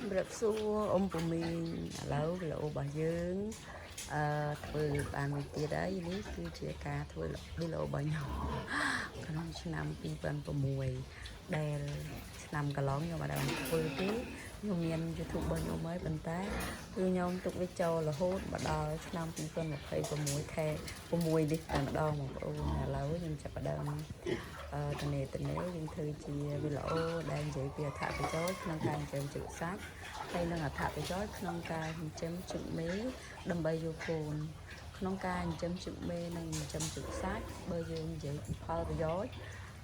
ជម្រាបសួរអ៊ំពូមីងឥឡូវវីដេអូរបស់យើងអឺធ្វើបានមួយទៀតហើយនេះគឺជាការធ្វើវីដេអូរបស់ខ្ញុំក្នុងឆ្នាំ2006ដែលឆ្នាំកន្លងខ្ញុំអត់បានធ្វើទេខ្ញុំមាន YouTube របស់ខ្ញុំហើយប៉ុន្តែគឺខ្ញុំទុកវាចូលរហូតមកដល់ឆ្នាំ2026ខែ6នេះតែម្ដងបងប្អូនឥឡូវខ្ញុំចាប់ផ្ដើម អឺតនេតនេយើងធ្វើជាវីដេអូដែលនិយាយពីអត្ថប្រយោជន៍ក្នុងការចិញ្ចឹមជ្រូកសាច់ហើយនិងអត្ថប្រយោជន៍ក្នុងការចិញ្ចឹមជ្រូកមេដើម្បីយកកូនក្នុងការចិញ្ចឹមជ្រូកមេនិងចិញ្ចឹមជ្រូកសាច់បើយើងនិយាយពីផលប្រយោជន៍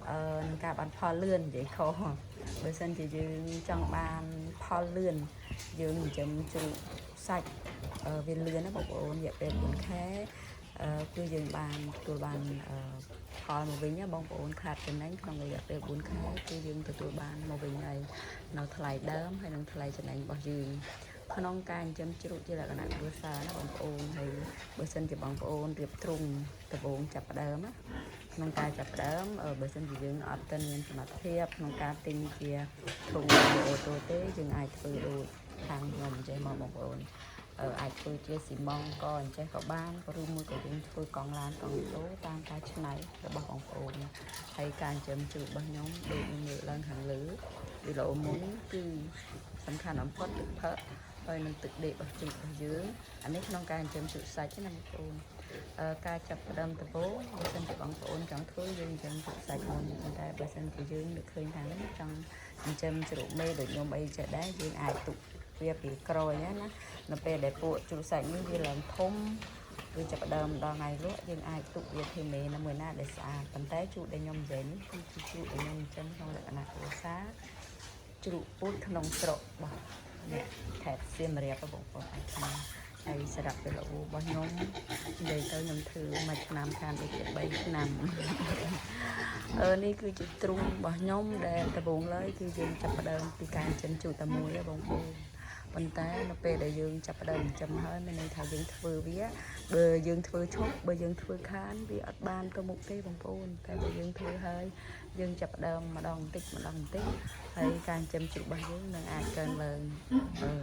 អឺនឹងការបានផលលឿននិយាយខុសបើសិនជាយើងចង់បានផលលឿនយើងចិញ្ចឹមជ្រូកសាច់អឺវាលឿនណាបងប្អូនរយៈពេល4ខែអឺគឺយើងបានទទួលបានអឺ ផលមកវិញណាបងប្អូនខាតចំណេញក្នុងរយៈពេល4ខែគឺយើងទទួលបានមកវិញហើយនៅថ្លៃដើមហើយនិងថ្លៃចំណេញរបស់យើងក្នុងការចិញ្ចឹមជ្រូកជាលក្ខណៈគ្រួសារណាបងប្អូនហើយបើសិនជាបងប្អូនរៀបទ្រុងដំបូងចាប់ផ្ដើមណាក្នុងការចាប់ផ្ដើមអឺបើសិនជាយើងអត់ទាន់មានសមត្ថភាពក្នុងការទិញជាធុងអូតូទេយើងអាចធ្វើដូចខាងខ្ញុំអញ្ចឹងមកបងប្អូន អឺអាចធ្វើជាស៊ីម៉ងក៏អញ្ចេះក៏បានឬមួយក៏យើងធ្វើកង់ឡានកង់តូតាមការច្នៃរបស់បងប្អូនហើយការចិញ្ចឹមជ្រូករបស់ខ្ញុំដូចខ្ញុំលើកឡើងខាងលើវីដេអូមុនគឺសំខាន់បំផុតទឹកផឹកហើយនឹងទឹកដេករបស់ជ្រូករបស់យើងអានេះក្នុងការចិញ្ចឹមជ្រូកសាច់ណាបងប្អូនអឺការចាប់ផ្ដើមដំបូងបើសិនជាបងប្អូនចង់ធ្វើយើងចិញ្ចឹមជ្រូកសាច់មុនប៉ុន្តែបើសិនជាយើងនឹកឃើញថានឹងចង់ចិញ្ចឹមជ្រូកមេដូចខ្ញុំអីចេះដែរយើងអាចទុកវាពីក្រោយណា នៅពេលដែលពួកជ្រូកសាច់នេះវាឡើងធំវាចាប់ផ្ដើមដល់ថ្ងៃលក់យើងអាចទុកវាធ្វើមេនៅមួយណាដែលស្អាតប៉ុន្តែជ្រូកដែលខ្ញុំនិយាយនេះគឺជាជ្រូកដែលខ្ញុំចិញ្ចឹមក្នុងលក្ខណៈគ្រួសារជ្រូកពូជក្នុងស្រុករបស់អ្នកខេត្តសៀមរាបបងប្អូនអរគុណហើយសម្រាប់ពេលរបស់ខ្ញុំនិយាយទៅខ្ញុំធ្វើមួយឆ្នាំខានដូចជា3ឆ្នាំ អឺនេះគឺជាទ្រុងរបស់ខ្ញុំដែលដំបូងឡើយគឺយើងចាប់ផ្ដើមពីការចិញ្ចឹមជ្រូកតែមួយហ៎បងប្អូនប៉ុន្តែនៅពេលដែលយើងចាប់ផ្ដើមចិញ្ចឹមហើយមានន័យថាយើងធ្វើវាបើយើងធ្វើឈប់បើយើងធ្វើខានវាអត់បានទៅមុខទេបងប្អូនតែបើយើងធ្វើហើយយើងចាប់ផ្ដើមម្ដងបន្តិចម្ដងបន្តិចហើយការចិញ្ចឹមជ្រូករបស់យើងនឹងអាចកើនឡើងអឺ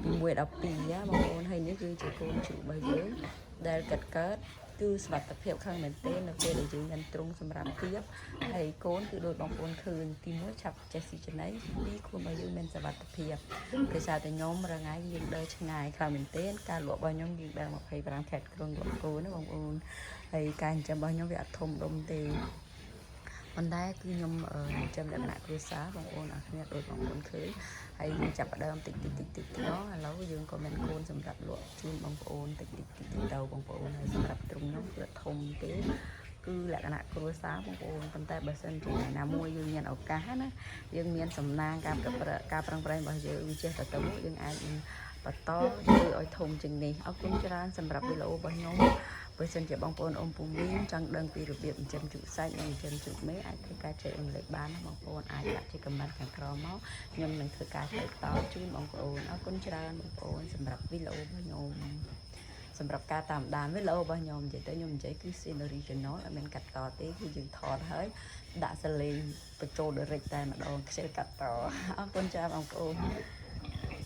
ពី1ដល់2ណាបងប្អូនហើយនេះគឺជាកូនជ្រូករបស់យើងដែលកាត់កើតគឺសុវត្ថិភាពខាងមែនទេនៅពេលដែលយើងមានទ្រុងសម្រាប់ទៀបហើយកូនគឺដូចបងប្អូនឃើញទី1ឆាប់ចេះស៊ីចំណីទី2ខ្លួនរបស់យើងមានសុវត្ថិភាពដោយសារតែខ្ញុំរងៃយើងដើរឆ្ងាយខ្លាំងមែនទែនការលក់របស់ខ្ញុំយើងដើរ25ខេត្តក្រុងលក់គោណាបងប្អូនហើយការចិញ្ចឹមរបស់ខ្ញុំវាអត់ធំដុំទេប៉ុន្តែគឺខ្ញុំចិញ្ចឹមលក្ខណៈគ្រួសារបងប្អូនអរគ្នាដូចបងប្អូនឃើញហើយយើងចាប់ផ្ដើមតិចតិចតិចតិចទៅឥឡូវយើងក៏មានកូនសម្រាប់លក់ជូនបងប្អូនតិចតិចតិចតិចទៅបងប្អូនហើយសម្រាប់ទ្រុងខ្ញុំគឺអត់ធំទេគឺលក្ខណៈគ្រួសារបងប្អូនប៉ុន្តែបើសិនជាថ្ងៃណាមួយយើងមានឱកាសណាយើងមានសំណាងការប្រព្រឹត្តការប្រឹងប្រែងរបស់យើងចេះតែទៅមុខយើងអាចនឹងបន្តធ្វើឲ្យធំជាងនេះអរគុណច្រើនសម្រាប់វីដេអូរបស់ខ្ញុំបើសិនជាបងប្អូនអ៊ំពូមីងចង់ដឹងពីរបៀបចិញ្ចឹមជ្រូកសាច់និងចិញ្ចឹមជ្រូកមេអាចធ្វើការចែករំលែកបានណាបងប្អូនអាចដាក់ជា comment ខាងក្រោមមកខ្ញុំនឹងធ្វើការឆ្លើយតបជូនបងប្អូនអរគុណច្រើនបងប្អូនសម្រាប់វីដេអូរបស់ខ្ញុំសម្រាប់ការតាមដានវីដេអូរបស់ខ្ញុំនិយាយទៅខ្ញុំនិយាយគឺ scene original អត់មានកាត់តទេគឺយើងថតហើយដាក់សលេងបញ្ចូល direct តែម្ដងខ្ជិលកាត់តអរគុណច្រើនបងប្អូន។